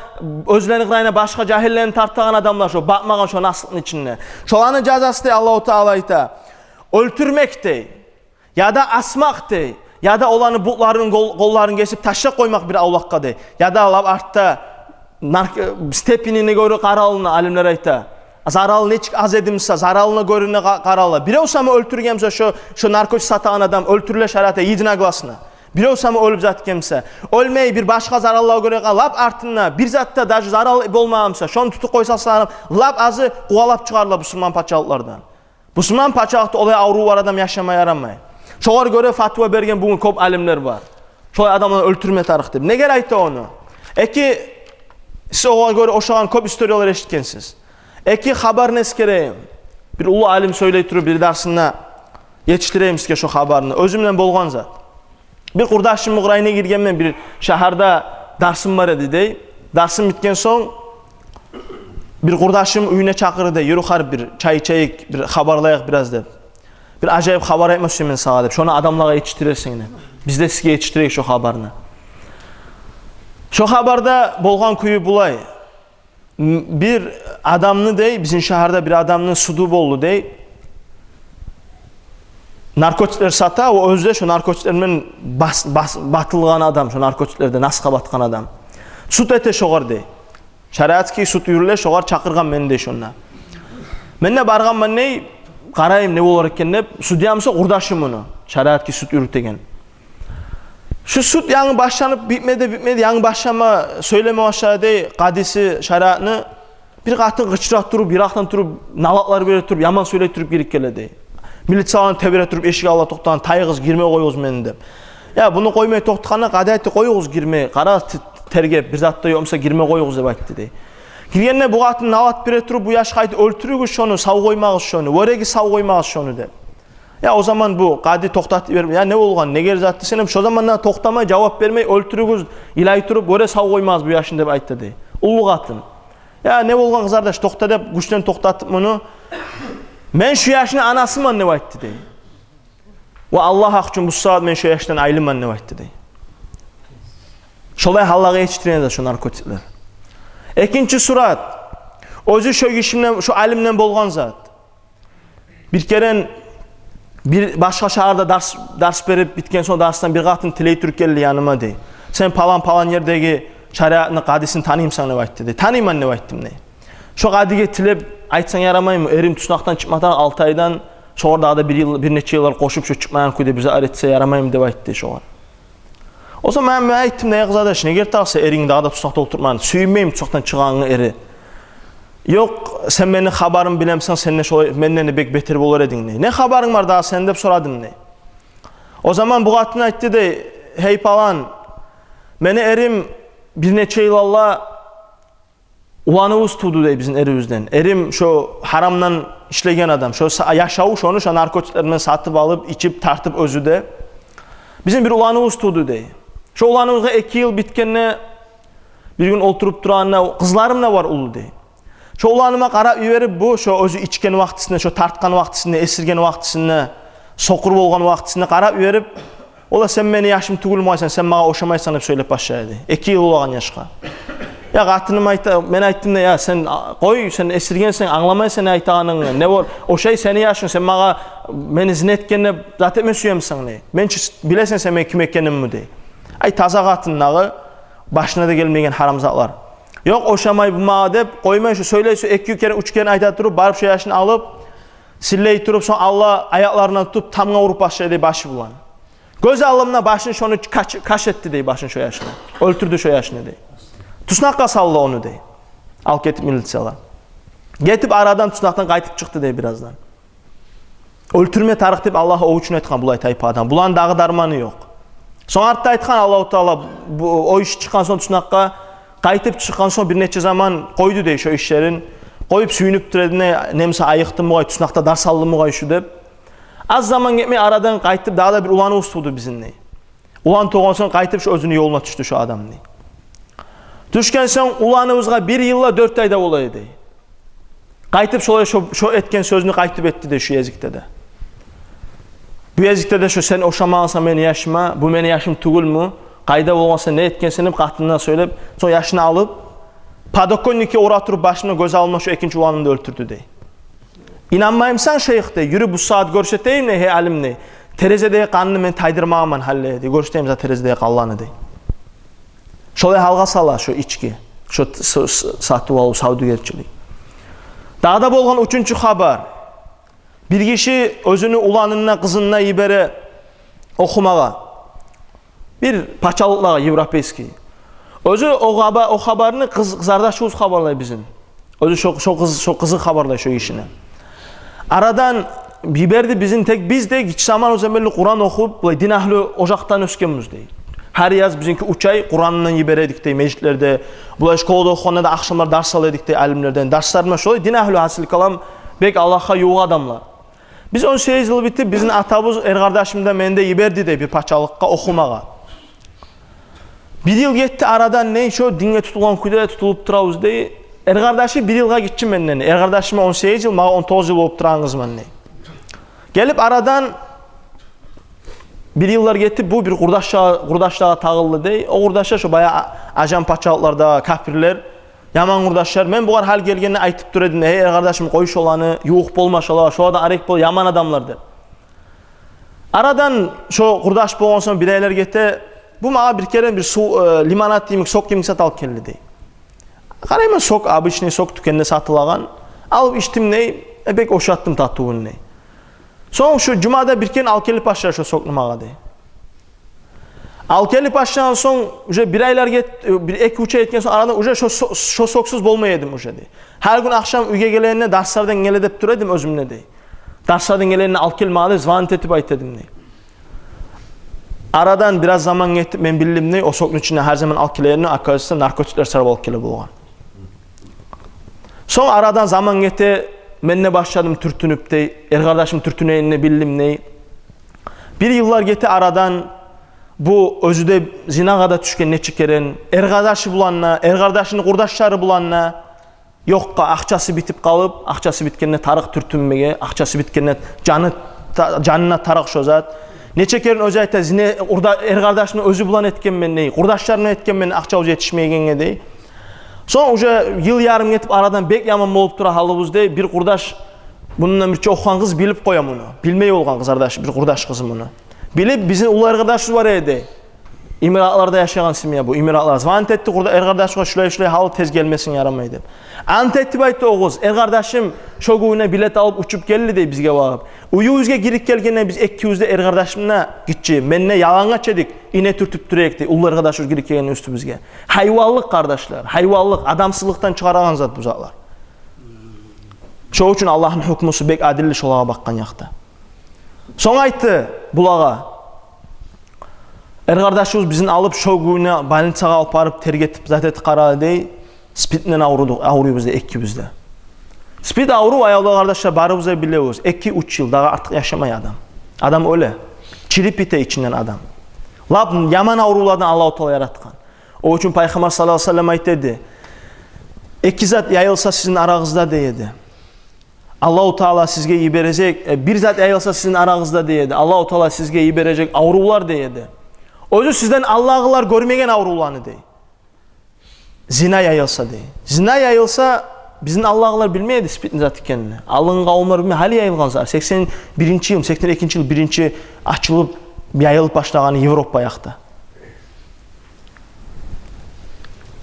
оьзлени къырыйына башгъа жагьиллени тартагъан адамлар, шо батмагъан шо наслыкъны ичинде. Шоланы жазасы, дей, Аллагьу Таала айта, оьлтюрмек, дей, яда асмакъ, дей, яда оланы бутларын, къол-, къолларын гесип ташлап къоймакъ бир авлакъгъа, дей, яда лап артда нарк-, степенине гёре къаралына, алимлер айта. Заралы нечик аз эди буса, заралына гёре къа-, къарала. Бирев сама оьлтюрген буса, шо, шо наркотик сатагъан адам оьлтюрюле шариатда единогласно. Бирев сама оьлюп зат этген буса, оьлмей, бир башгъа зараллагъа гёре къа-, лап артында, бир затда даже зарал болмагъан буса, шону тутуп къойса, сагъа лап азы къувалап чыгъарыла бусурман пачалыкълардан. Бусурман пачалыкъда олай аврув бар адам яшама ярамай. Шогъар гёре фатва берген бугюн кёп алимлер бар. Шолай адамланы оьлтюрме тарыкъ деп. Негер айта ону? Эки, сиз огъар гёре ошагъан кёп историялар эшитгенсиз. Эки хабарны эсгерейим. Бир уллу алим сёйлей туруп, бир дарсында етишдирейим сизге шо хабарны. Оьзюм булан болгъан зат. Бир къурдашымны къырыйына гиргенмен, бир шагьарда дарсым бар эди, дей. Дарсым битген сонг, бир къурдашым уьюне чакъырды, дей: «Юрю, харип, бир чай ичейик, бир хабарлайыкъ бираз», – деп. «Бир ажайып хабар айтма сюемен сагъа», – деп. «Шону адамлагъа етишдирерсен», – деп. «Биз де сизге етишдирейик шо хабарны». Шо хабарда болгъан кюю булай. М, бир адамны, дей, бизин шагьарда бир адамны суду болду, дей. Наркотиклер сата, о оьзю де шо наркотиклер булан бас-, бас-, батылгъан адам, шо наркотиклерде насгъа батгъан адам. Суд эте шогъар, дей. Шариатский суд юрюле, шогъар чакъыргъан мени, дей, шонда. Мен де баргъанман, дей, къарайым не болар экен деп, судья буса къурдашым муну, шариатский суд юрютеген. Шу суд янгы башланып битмеди, битмеди, янгы башлама, сёйлеме башлады, дей, къадиси шариатны. Бир къатын къычыра туруп, йыракъдан туруп, налатлар бере туруп, яман сёйлей туруп гирип геле, дей. Милицияланы тебере туруп, эшик алда токътагъан: «Тайыгъыз, гирме къоюгъуз мени», – деп. Я, буну къоймай токътагъанда, къади айтды: «Къоюгъуз гирме, къара, т-, тергеп, бир зат да ёкъ буса, гирме къоюгъуз», – деп айтды, дей. Гиргенде бу къатын налат бере туруп, бу яшгъа айтды: «Оьлтюрюгюз шону, сав къоймагъыз шону, вёрегиз, сав къоймагъыз шону», – деп. Я, о заман бу къади токътатып йиберип: «Я, не болгъан, негер зат десенг?» – деп, шо заманда токътамай, жавап бермей, «Оьлтюрюгюз, илай туруп, вёре, сав къоймагъыз бу яшны», – деп айтды, дей. Уллу къатын. «Я, не болгъан, къызардаш, токъта», – деп, гючлен токътатып муну. «Мен шу яшны анасыман», – деп айтды, дей. «Ва Аллагь гьакъ учун, бу сагьат мен шу яшдан айлыман», – деп айтды, дей. Шолай гьаллагъа етишдирген зат шо наркотиклер. Экинчи сурат. Оьзю шо гиши булан, шо алим булан болгъан зат. Бир керен бир башгъа шагьарда дарс, дарс берип битген сонг, дарсдан бир къатын тилей туруп гелди яныма, дей. «Сен палан-палан ердеги шариатны къадисин таныймысан?» – деп айтды, дей. «Таныйман», – деп айтдым, дей. «Шо къадиге тилеп айтсанг ярамаймы? Эрим туснакъдан чыкъма тарыкъ алты айдан, шогъар дагъы да бир йыл, бир нече йыллар къошуп, шо чыкъмайгъан кюйде бир зат этсе ярамаймы?» – деп айтды шогъар. О заман мен айтдым, дей: «Я, къызардаш, неге тагъса эринг дагъы да туснакъда олтуртмагъан? Сюймейми туснакъдан чыгъагъангъа эри?» «Ёкъ, сен мени хабарым билемисен, сен де шолай, менден де бек бетер болар эдинг, дей. Не хабарынг бар дагъы сени?» – деп сорадым, дей. О заман бу къатын айтды, дей: «Гьей, палан, мени эрим бир нече йыл алда уланыбыз тувду, – дей, – бизин эривюзден. Эрим шо гьарамдан ишлеген адам, шо са-, яшаву шону шо наркотиклер булан сатып алып, ичип, тартып оьзю де. Бизин бир уланыбыз тувду, – дей. – Шо уланыбызгъа эки йыл битгенде, бир гюн олтуруп турагъанда, къызларым да бар уллу, – дей. – Шо уланыма къарап йиберип, бу шо оьзю ичген вакътисинде, шо тартгъан вакътисинде, эсирген вакътисинде, сокъур болгъан вакътисинде къарап йиберип: „Ола, сен мени яшым тюгюл бугъайсан, сен магъа ошамайсан“, – деп сёйлеп башлай эди. Эки йыл болагъан яшгъа. Я, къатыным айта, мен айтдым да: „Я, сен, а, къой, сен эсиргенсен, англамайсан айтагъанынгны. Не бор, ошай сени яшынг, сен магъа, мени зина этген деп зат этме сюемисен, не? Мен чи билесен сен мени ким экенимни“, – дей. Ай, таза къатын дагъы, башына да гелмеген гьарам затлар. „Ёкъ, ошамай бу магъа“, – деп, къоймай, шу сёйлей, шу эки керен, уьч керен айта туруп, барып шу яшны алып, силлей туруп, сонг алла аякъларындан тутуп, тамгъа уруп башлай эди башы булан. Гёз алдымда башын шону каш-, каш этди, – дей, – башын шо яшны. Оьлтюрдю шо яшны, – дей. – Туснакъгъа салды ону“, – дей. Алып гетип милициялар. Гетип арадан, туснакъдан къайтып чыкъды, – дей, – бираздан. Оьлтюрме тарыкъ деп Аллагь о учун айтгъан булай тайпа адам. Буланы дагъы дарманы ёкъ. Сонг артда айтгъан Аллагьу Таала, бу, о иши чыкъгъан сонг туснакъгъа, къайтып чыкъгъан сонг бир нече заман къойду дей шо ишлерин. Къоюп сююнюп тура эди, не, не буса айыкъдым бугъай, туснакъда дарс алдым бугъай шу деп. Аз заман гетмей арадан къайтып дагъы да бир уланыбыз тувду бизин дей. Улан тувгъан сонг къайтып шо оьзюню ёлуна тюшдю шо адам дей. Тюшген сонг уланыбызгъа бир йыл да дёрт ай да бола эди. Къайтып шолай шо, шо этген сёзню къайтып этди дей шу гезикде де. Бу гезикде де шо: «Сен ошамагъансан мени яшыма, бу мени яшым тюгюлмю? Къайда болгъансан, не этгенсен?» — деп къатынына сёйлеп, сонг яшны алып, подоконникге ура туруп башына, гёз алдына шо экинчи уланын да оьлтюрдю дей. «Инанмаймысан, шейх, — дей, — юрю, бу сагьат гёрсетейим, — дей, — гьей, алим, — дей, — терезедеги къанны мен тайдырмагъанман гьали, — дей, — гёрсетейим сагъа терезедеги къанланы», — дей. Шолай гьалгъа сала шо ички, шо т-, с-, с-, сатып алыв, савдюгерчилик. Дагъы да болгъан уьчюнчю хабар. Бир гиши оьзюню уланына, къызына йибере охумагъа. Бир пачалыкълагъа, европейский. Оьзю о хаба-, о хабарны къыз, къызардашыбыз хабарлай бизин. Оьзю шо, шо къыз, шо къызы хабарлай шо гишини. Арадан йиберди бизин, тек биз де гиччи заман оьзен белли Къуран охуп, булай дин агьлю ожакъдан оьсгенбиз дей. Гьар яз бизинки уьч ай Къурандан йибере эдик дей межитлерде. Булай школада охугъанда да ахшамлар дарс ала эдик дей алимлерден. Дарсларына шолай дин агьлю, гьасили калам, бек Аллагьгъа ювукъ адамлар. Биз он сегиз йыл битип, бизин атабыз эркъардашымны да мени де йиберди дей бир пачалыкъгъа охумагъа. Бир йыл гетди арадан, не, шо динге тутулгъан кюйде тутулуп турабыз дей. Эркъардашы бир йылгъа гиччи менден. Эркъардашыма он сегиз йыл, магъа он тогъуз йыл болуп турагъан къызман дей. Гелип арадан бир йыллар гетип, бу бир къурдашлагъа, къурдашлагъа тагъылды дей. О къурдашлагъа шо баягъы а-, ажан пачалыкъларда капирлер, яман къурдашлар. Мен бугъар гьали гелгенде айтып тура эдим: «Гьей, эркъардашым, къой шоланы, ювукъ болма шолагъа, шоладан арек бол, яман адамлар», — деп. Арадан шо къурдаш болгъан сонг бир айлар гете, бу магъа бир керен бир сув, э, лимонад йимик, сок йимик зат алып гелди дей. Къарайман, сок, обычный сок, тюкенде сатылагъан. Алып ичдим дей, э, бек ошатдым татывун дей. Сонг шу жумада бир керен алып гелип башлай шо сокну магъа дей. Алып гелип башлагъан сонг, уже бир айлар гет-, бир эки-уьч ай гетген сонг, арадан уже шо, шо, шо соксуз болмай эдим уже дей. Гьар гюн ахшам уьйге гелегенде, дарслардан геле деп тура эдим оьзюмде дей. Дарслардан гелегенде алып гел магъа деп звонить этип айта эдим дей. Арадан бир аз заман гетип мен билдим дей, о сокну ичинде гьар заман алып гелегенде, оказывается, наркотиклер сарап алып геле болгъан. Сонг арадан заман гете, мен де башладым тюртюнюп дей, эркъардашым тюртюнегенин де билдим дей. Бир йыллар гете арадан, бу оьзю де зинагъа да тюшген нече керен, эркъардашы булан да, эркъардашыны къурдашлары булан да. Ёкъгъа, акъчасы битип къалып, акъчасы битгенде тарыкъ тюртюнмеге, акъчасы битгенде жаны та-, жанына тарыкъ шо зат. Нече керен оьзю айта, зина, къурда-, эркъардашыны оьзю булан этгенмен дей, къурдашларына этгенмен, акъчабыз етишмейгенге дей. Сонг уже йыл ярым гетип арадан, бек яман болуп тура гьалыбыз дей. Бир къурдаш, мундан бирче охугъан къыз билип къоя муну. Билмей болгъан къызардаш, бир къурдаш къызы муну. Билип, бизин уллу эркъардашыбыз бар эди. Эмиратларда яшагъан семья бу, эмиратлар. Звонить этди, къурда-, эркъардашыма, шулай-шулай гьал, тез гелмесенг ярамай деп. Ант этип айтды о къыз: «Эркъардашым шо гюнюне билет алып учуп гелди дей бизге багъып. Уьюбюзге гирип гелгенде биз экибиз де, эркъардашым да, гиччи, мен де ялангач эдик, ине тюртюп тура эдик дей, уллу эркъардашыбыз гирип гелгенде уьстюбюзге». Гьайванлыкъ, къардашлар, гьайванлыкъ, адамсызлыкъдан чыгъарагъан зат бу затлар. Шо учун Аллагьны гьукмусу бек адилли шолагъа бакъгъан якъда. Сонг айтды булагъа: «Эркъардашыбыз бизин алып, шо гюнюне больницагъа алып барып, тергетип, зат этип къарады дей, СПИД-ден авруйбуз дей экибиз де». СПИД аврув, аявлу къардашлар, барыбыз да билебиз, эки-уьч йыл, дагъы артыкъ яшамай адам. Адам оьле. Чирип бите ичинден адам. Лап яман аврувлардан Аллагьу Таала яратгъан. О учун Пайхаммар саллаллагьу алайгьи ва саллам айта эди: «Эки зат яйылса сизин арагъызда, — дей эди, — Аллагьу Таала сизге йибережек, э, бир зат яйылса сизин арагъызда, — дей эди, — Аллагьу Таала сизге йибережек аврувлар, — дей эди. — Оьзю сизден алдагъылар гёрмеген аврувланы, — дей. — Зина яйылса, — дей. — Зина яйылса, бизин алдагъылар билмей эди СПИД-ни зат экенин. Алдынгъы къавумлар билмей, гьали яйылгъан зат. Сексен биринчи йыл, сексен экинчи йыл биринчи ачылып, яйылып башлагъаны Европа якъда».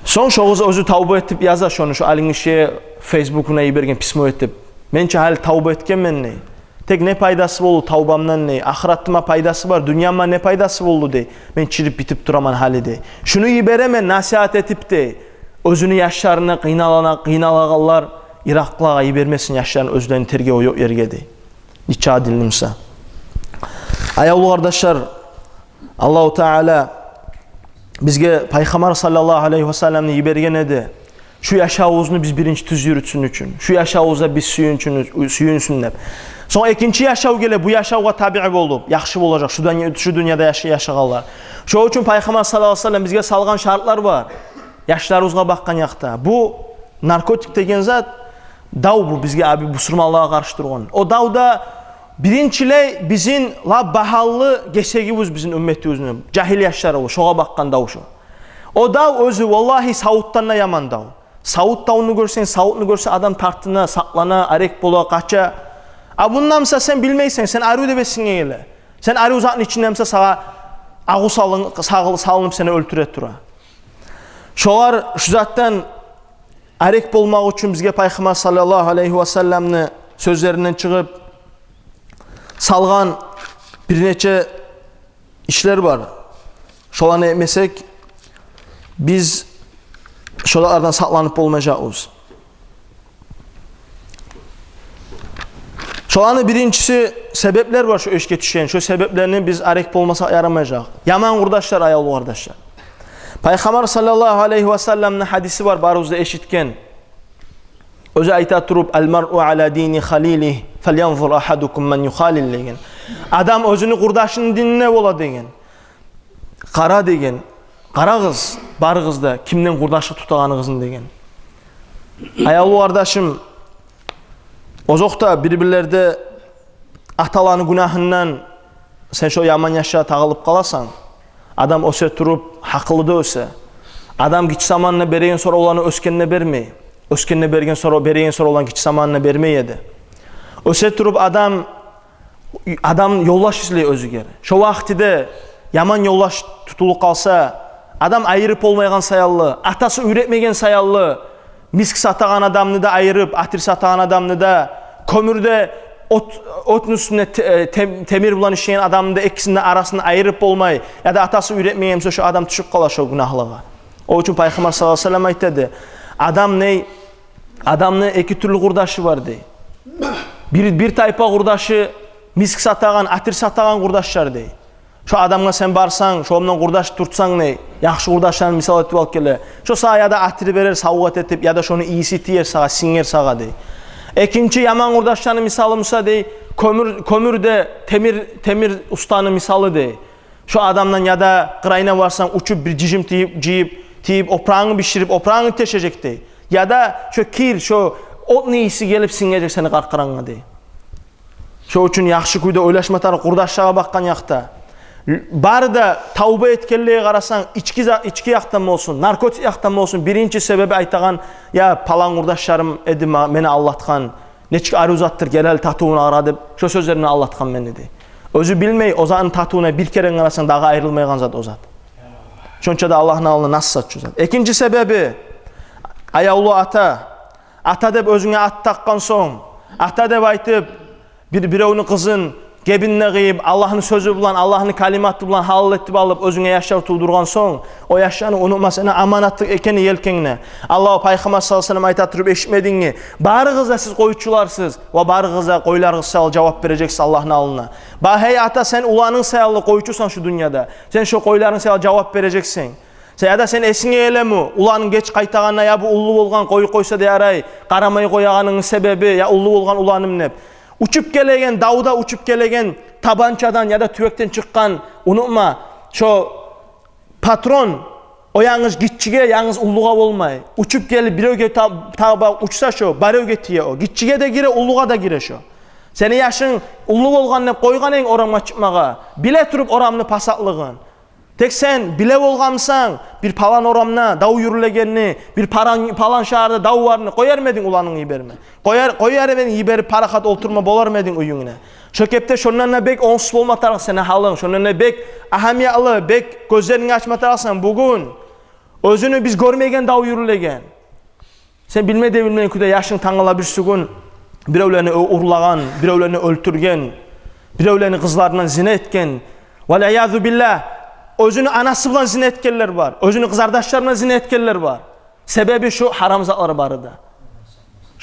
Сонг шо къыз оьзю тавба этип яза шону, шо алимге, фейсбукуна йиберген письмо этип: «Мен чи гьали тавба этгенмен, — дей. — Тек не пайдасы болду тавбамдан, — дей. — Ахыратыма пайдасы бар, дюньяма не пайдасы болду, — дей. — Мен чирип битип тураман гьали, — дей. — Шуну йиберемен насигьат этип, — дей. — Оьзюню яшларына, къыйналана-, къыйналагъанлар иракълагъа йибермесин яшларын, оьзлерин тергев ёкъ ерге», — дей. Нече адилли буса. Аявлу къардашлар, Аллагьу Таала бизге Пайхаммар саллаллагьу алайгьи васалламны йиберген эди. Шу яшавубузну биз биринчи тюз юрютсюн учун, шу яшавубузда биз сююнсюн, сююнсюн деп. Сонг экинчи яшав геле, бу яшавгъа табиъ болуп, яхшы болажакъ шу дунья, шу дуньяда яша-, яшагъанлар. Шо учун Пайхаммар саллаллагьу алайгьи васаллам бизге салгъан шартлар бар. Яшларыбызгъа бакъгъан якъда. Бу наркотик деген зат, дав бу бизге, аби, бусурманлагъа къаршы тургъан. О давда биринчилей бизин лап багьалы гесегибиз, бизин умметибизни жагьил яшлары, о шогъа бакъгъан дав шо. О дав оьзю, валлагьи, савутдан да яман дав. Савут давну гёрсенг, савутну гёрсе адам тартына, сакълана, арек бола, къача. А мунда буса сен билмейсен, сен арив деп эсинге геле. Сен арив затны ичинде буса сагъа агъу салын-, сагъыл-, салынып сени оьлтюре тура. Шолар шу затдан арек болмакъ учун бизге Пайхаммар саллаллагьу алайгьи васалламны сёзлеринден чыгъып салгъан бир нече ишлер бар. Шоланы этмесек, биз шолардан сакъланып болмажакъбыз. Шоланы биринчиси, себеплер бар шо ишге тюшген. Шо себеплени биз арек болмасакъ ярамажакъ. Яман къурдашлар, аявлу къардашлар. Пайхаммар саллаллагьу алайгьи васалламны гьадиси бар, барыбыз да эшитген. Оьзю айта туруп: «Ал-маръу ала дини халилигьи, фалянзур агьадукум ман юхалил», — деген. Адам оьзюню къурдашыны динине бола деген. Къара деген, къарагъыз, барыгъыз да, кимден къурдашлыкъ тутагъаныгъызны деген. Аявлу къардашым, озокъда, бир-бирлерде аталаны гюнагьындан сен шо яман яшгъа тагъылып къаласан. Адам оьсе туруп, гьакъылы да оьсе. Адам гиччи заманында береген соравланы оьсгенде бермей. Оьсгенде берген сорав, береген соравланы гиччи заманында бермей эди. Оьсе туруп адам адам ёлдаш излей оьзюне. Шо вакътиде яман ёлдаш тутулуп къалса, адам айырып болмайгъан саялы, атасы уьйретмеген саялы, миск сатагъан адамны да айырып, атир сатагъан адамны да, кёмюрде от, отну уьстюнде те-, э, тем-, темир булан ишлейген адамны да, экисини де арасын айырып болмай, яда атасы уьйретмеген буса, шо адам тюшюп къала шо гюнагьлагъа. О учун Пайхаммар саллаллагьу алайгьи васаллам айтады: «Адам не, адамны эки тюрлю къурдашы бар», — дей. Бир, бир тайпа къурдашы — миск сатагъан, атир сатагъан къурдашлар, дей. Шо адамгъа сен барсанг, шо адамдан къурдаш тутсанг, дей, яхшы къурдашланы мисал этип алып геле. Шо сагъа яда атир берер, савгъат этип, яда шону ийиси тиер сагъа, сингер сагъа, дей. Экинчи яман къурдашланы мисалы буса, дей, кёмюр, кёмюрде темир, темир устаны мисалы, дей. Шо адамдан яда къырыйына барсанг, учуп бир жыжым тийип, жыйып, тийип, опурагъынгны биширип, опурагъынгны тешежек, дей. Яда шо кир, шо отну ийиси гелип сингежек сени къаркъарангъа, дей. Шо учун яхшы кюйде ойлашма тарыкъ къурдашлагъа бакъгъан якъда. Бары да тавба этгенлеге къарасанг, ички за-, ички якъдан болсун, наркотик якъдан болсун, биринчи себеби айтагъан: «Я, палан къурдашларым эди ма-, мени алдатгъан, нечик арив затдыр, гел гьали татывуна къара», — деп, шо сёзлер булан алдатгъан мени, дей. Оьзю билмей, о затны татывуна бир керен къарасанг, дагъы айрылмайгъан зат о зат. Шонча да Аллагьны алдында насс зат шо зат. Экинчи себеби, аявлу ата. Ата деп оьзюнге ат такъгъан сонг, ата деп айтып, бир, биревню къызын гебинде къыйып, Аллагьны сёзю булан, Аллагьны калиматы булан гьалал этип алып, оьзюнге яшлар тувдургъан сонг, о яшланы унутма, сени аманатлыкъ экени елкенгде. Аллагь, Пайхаммар саллаллагьу алайгьи васаллам айта туруп эшитмедингми: «Барыгъыз да сиз къойчуларсыз, ва барыгъыз да къойларыгъыз саялы жавап бережексиз Аллагьны алдына». Ба, гьей ата, сен уланынг саялы къойчусан шу дюньяда. Сен шо къойларынг саялы жавап бережексен. Сен, яда сен эсинге гелеми, уланынг геч къайтагъанда: «Я, бу уллу болгъан, къой, къойса да ярай, къарамай къоягъанынгны себеби, я, уллу болгъан уланым», — деп. Учуп гелеген, давда учуп гелеген табанчадан яда тюбекден чыкъгъан, унутма, шо патрон, о янгыз гиччиге, янгыз уллугъа болмай. Учуп гелип биревге та-, таба учса шо, биревге тие о. Гиччиге де гире, уллугъа да гире шо. Сени яшынг уллу болгъан деп къойгъан эдинг орамгъа чыкъмагъа, биле туруп орамны пасатлыгъын. Тек сен биле болгъанмысан бир палан орамда дав юрюлегенни, бир палан, палан шагьарда дав барны, къоярмы эдинг уланынгны йиберме? Къояр, къоярмы эдинг йиберип, парахат олтурма болармы эдинг уьюнгде? Шо кепде шондан да бек онгсуз болма тарыкъ сени гьалынг, шондан да бек агьамиятлы, бек гёзлеринг ачма тарыкъсан. Бугюн оьзюню биз гёрмеген дав юрюлеген. Сен билме де билмеген кюйде яшынг тангала бирсигюн биревлени у-, урлагъан, биревлени оьлтюрген, биревлени къызларындан зина этген. Вал иязу биллагь, оьзюню анасы булан зина этгенлер бар, оьзюню къызардашлары булан зина этгенлер бар. Себеби шу гьарам затлар бары да.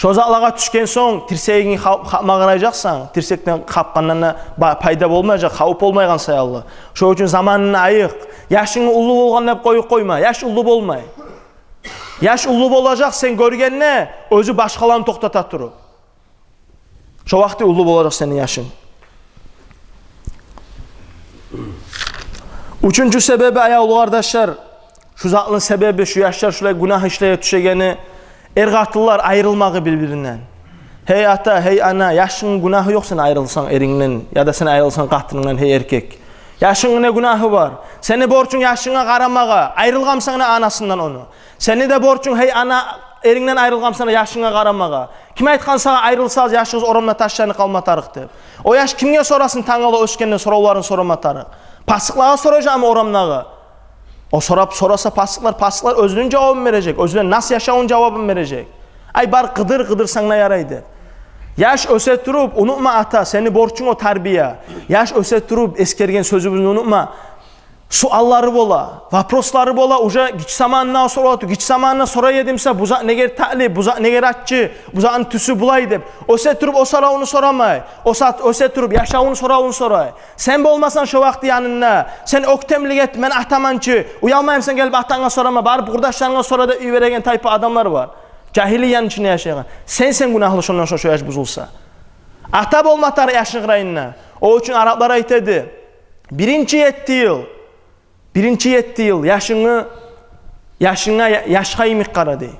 Шо затлагъа тюшген сонг, тирсегинг хап-, хапма къаражакъсан, тирсекден хапгъандан да ба-, пайда болмажакъ, хавп болмайгъан саялы. Шо учун заманын айыкъ. Яшынг уллу болгъан деп къоюп къойма, яш уллу болмай. Яш уллу болажакъ, сен гёргенде, оьзю башгъаланы токътата туруп. Шо вакъти уллу болажакъ сени яшынг. Уьчюнчю себеби, аявлу къардашлар, шу затны себеби, шу яшлар шулай гюнагь ишлеге тюшегени, эр-къатынлар айрылмагъы бир-биринден. Гьей ата, гьей ана, яшынгны гюнагьы ёкъ сен айрылсанг эрингден, яда сен айрылсанг къатынынгдан, гьей эркек. Яшынгны не гюнагьы бар? Сени борчунг яшынга къарамагъа, айрылгъанмысан анасындан ону. Сени де борчунг, гьей ана, эрингден айрылгъанмысан яшынга къарамагъа. Ким айтгъан сагъа айрылсагъыз, яшыгъыз орамда ташланып къалма тарыкъ деп? О яш кимге сорасын, тангала оьсгенде соравларын сорама тарыкъ? Пасыкълагъа соражакъмы орамдагъы? О сорап, сораса пасыкълар, пасыкълар оьзюню жавабын бережек, оьзюню нас яшавуну жавабын бережек. Ай, бар къыдыр, къыдырсанг да ярай деп. Яш оьсе туруп, унутма, ата, сени борчунг о тарбия. Яш оьсе туруп, эсгерген сёзюбюзню унутма. Суаллары бола, вопрослары бола, уже гиччи заманында сорай, гиччи заманында сорай эди буса, бу зат неге татли, бу зат неге аччы, бу затны тюсю булай деп. Оьсе туруп о соравну сорамай. О сагьат оьсе туруп яшавуну соравун сорай. Сен болмасанг шо вакъти янында, сен оьктемлик эт, мен атаман чы, уялмаймысан гелип атанга сорама, барып къурдашларынга сора деп йибереген тайпа адамлар бар. Жагьилияны ичинде яшайгъан. Сен, сен гюнагьлы шондан сонг, шо яш бузулса. Ата болма тарыкъ яшны къырыйында. О учун араплар айта эди: биринчи етти йыл, биринчи етти йыл яшынгны, яшынга, я-, яшгъа йимик къара дей.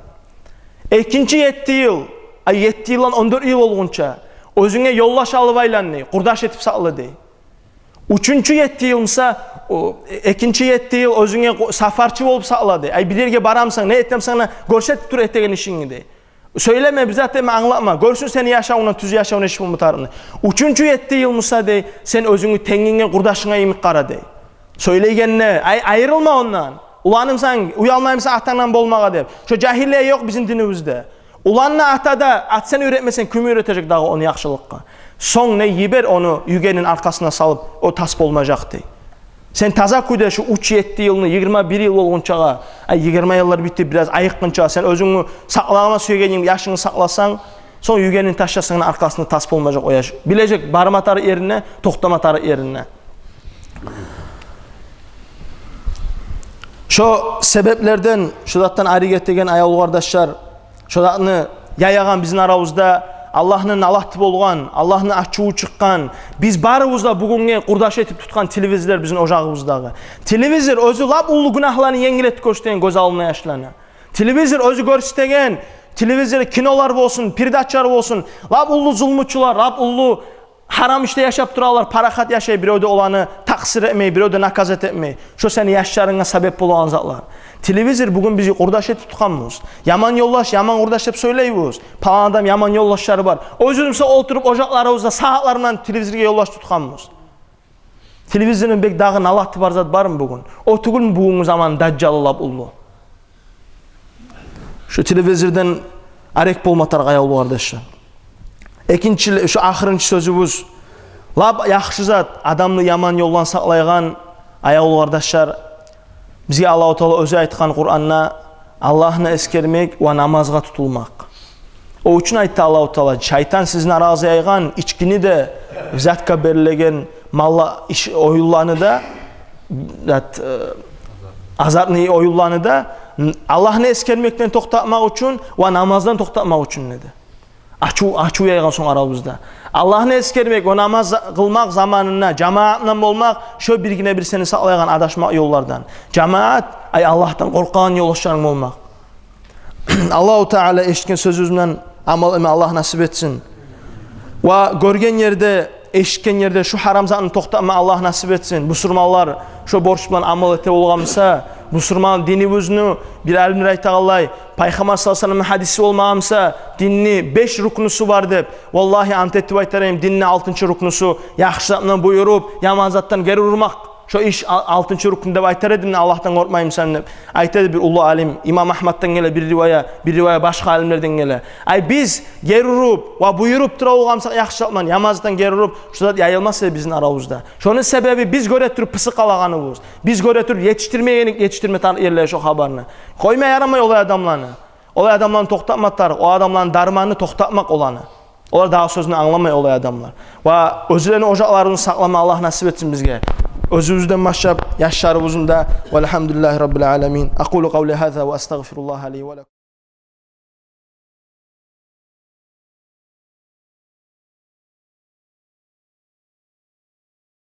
Экинчи етти йыл, ай, етти йылдан он дёрт йыл болгъунча оьзюнге ёлдаш алып айлан дей, къурдаш этип сакъла дей. Уьчюнчю етти йыл буса, о, э-, экинчи етти йыл оьзюнге къу-, сапарчы болуп сакъла дей. Ай, бир ерге барамысан, не этемсен, ана гёрсетип тур этеген ишингни дей. Сёйлеме, бир зат этме, англатма. Гёрсюн сени яшавунгдан тюз яшав нечик болма тарыкъны. Уьчюнчю етти йыл буса дей, сен оьзюнгню тенгинге, къурдашынга йимик къара дей. Сёйлегенде, ай, айрылма ондан. Уланымсан, уялмаймысан атангдан болмагъа деп. Шо жагьилия ёкъ бизин динибизде. Улан да, ата да, ат сен уьйретмесенг, ким уьйретежек дагъы ону яхшылыкъгъа? Сонг не, йибер ону, югенин аркъасына салып, о тас болмажакъ дей. Сен таза кюйде шу уьч-етти йылны, йигирма бир йыл болгъунчагъа, ай, йигирма йыллар битип, бираз айыкъгъынча, сен оьзюнгню сакълагъанны сюегенинг, яшынгны сакъласанг, сонг югенин ташласанг да, аркъасында тас болмажакъ о яш. Билежек барма тарыкъ ерине, токътама тарыкъ ерине. Шо себеплерден, шо затдан арек этеген, аявлу къардашлар, шо затны яягъан бизин арабызда, Аллагьны налаты болгъан, Аллагьны ачуву чыкъгъан. Биз барыбыз да бугюнге къурдаш этип тутгъан телевизор бизин ожагъыбыздагъы. Телевизор оьзю лап уллу гюнагьланы енгил этип гёрсетеген гёз алдына яшланы. Телевизор оьзю гёрсетеген, телевизор кинолар болсун, передачалар болсун, лап уллу зулмучулар, лап уллу гьарам ишде яшап туралар, парахат яшай, бирев де оланы такъсыр этмей, бирев де наказать этмей. Шо сени яшларынга себеп болагъан затлар. Телевизор бугюн бизин къурдаш этип тутгъанбыз. Яман ёлдаш, яман къурдаш деп сёйлейбиз. Палан адам яман ёлдашлары бар. Оьзюбюз буса олтуруп ожакъларыбызда сагьатлар булан телевизоргъа ёлдаш тутгъанбыз. Телевизорну бек дагъы налаты бар зат бармы бугюн? О тюгюлмю бугюнгю заман дажжалы лап уллу? Шо телевизордан арек болма тарыкъ, аявлу къардашлар. Экинчи, шо ахырынчы сёзюбюз. Лап яхшы зат, адамны яман ёлдан сакълайгъан, аявлу къардашлар. Бизге Аллагьу Таала оьзю айтгъан Къуранда: Аллагьны эсгермек ва намазгъа тутулмакъ. О учун айтды Аллагьу Таала: шайтан сизин арагъызгъа яйгъан ичкини де, взятка берилеген малла иш, оюнланы да, зат, э, азартный оюнланы да, Аллагьны эсгермекден токътатмакъ учун ва намаздан токътатмакъ учун деди. Ачув, ачув яйгъан сонг арабызда. Аллагьны эсгермек, о намаз къылмакъ заманында жамаатдан болмакъ, шо биргине-бир сени сакълайгъан адашмакъ ёллардан. Жамаат, ай, Аллагьдан къоркъагъан ёлдашларынг болмакъ. Аллагьу Таала эшитген сёзюбюзден амал этме Аллагь насип этсин. Ва гёрген ерде, эшитген ерде шу гьарам затны токътатма Аллагь насип этсин. Бусурманлар шо борч булан амал эте болгъан буса, бусурман динибизни, бир алимлер айтагъанлай, Пайхаммар саллаллагьу алайгьи ва салламны гьадиси болмагъан буса, динни беш рукнусу бар деп. Валлагьи, ант этип айтар эдим, динни алтынчы рукнусу яхшы затдан буюруп, яман затдан гери урмакъ. Шо иш ал-, алтынчы рукн деп айтар эдим, Аллагьдан къоркъмай бусанг деп. Айта эди бир уллу алим, имам Агьмаддан геле бир ривая, бир ривая башгъа алимлерден геле. Ай, биз гери уруп ва буюруп тура болгъан бусакъ яхшы зат булан, яман затдан гери уруп, шо зат яйылмас эди бизин арабызда. Шону себеби биз гёре туруп пысыкъ къалагъаныбыз. Биз гёре туруп етишдирмеген эдик, етишдирме тар-, ерлеге шо хабарны. Къойма ярамай олай адамланы. Олай адамланы токътатмакъ тарыкъ, о адамланы дарманы токътатмакъ оланы. Олар дагъы сёзню англамай, олай адамлар. Ва оьзлени ожакъларын сакълама Аллагь насип этсин бизге. Оьзюбюзден башлап яшларыбызны да. Валгьамдулиллагьи раббил аламин. Акъулу къавли гьаза ва астагъфируллагьа ли ва лакум.